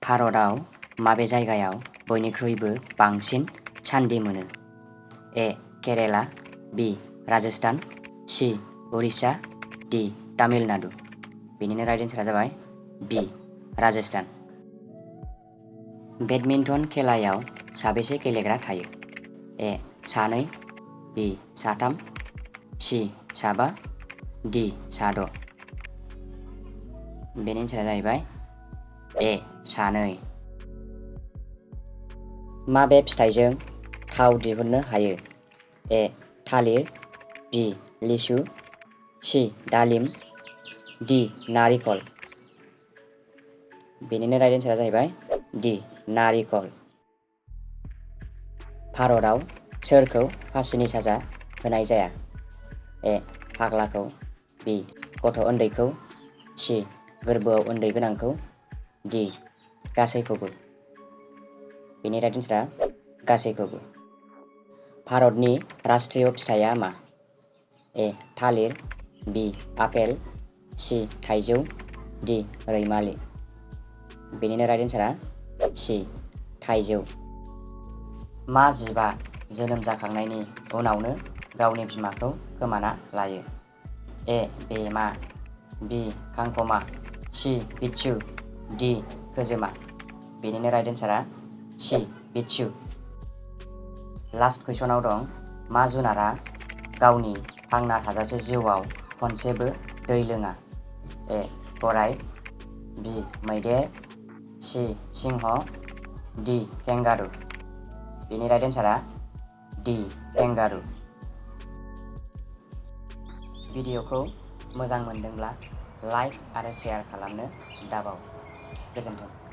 भारतआव माबे जायगायाव बयनिख्रुइबो बांसिन सान्दि मोनो? ए. केरेला, बि. राजस्थान, सि. उरिष्या, डि. तामिलनाडु। बेनिनो राइट एन्सारा जाबाय बि. राजस्थान। बेडमिन्टन खेलायाव साबेसे गेलेग्रा थायो? ए. सानै, बि. साथाम, सि. साबा, डि. साद'। बेनि एन्सारा जाहैबाय ए. सानै। माबे फिथाइजों थाव दिहुननो हायो? ए. थालिर, बि. लिसु, सि. दालिम, डि. नारिखल। बेनिनो राइट एन्सारा जाहैबाय डि. नारिखल। भारतआव सोरखौ फासिनि साजा होनाय जाया? ए. फाग्लाखौ, बि. गथ' उन्दैखौ, सि. गोरबोआव उन्दै गोनांखौ, डि. गासैखौबो। बेनि राइट एन्सारा गासैखौबो। भारतनि राष्ट्रीय फिथाइया मा? ए. थालिर, बि. आपेल, सि. थाइजौ, डि. रैमालि। बेनिनो राइट एन्सारा सि. थाइजौ। मा जिबआ जोनोम जाखांनायनि उनावनो गावनि बिमाखौ खोमाना लायो? ए. बेमा, बि. खांखमा, सि. बिच्छू, डि. खोजोमा। बेनिनो राइट एन्सारा सि. बिच्छू। लास्ट कुइसनाव दं, मा जुनारा गावनि थांना थाजासे जिउआव खनसेबो दै लोङा? ए. गराइ, बि. मैदेर, सि. सिंह, डि. केंगारु। बेनि राइट एन्सारा डि. केंगारु। भिडिअखौ मोजां मोनदोंब्ला लाइक आरो शेयार खालामनो दाबाव। गोजोन्थों।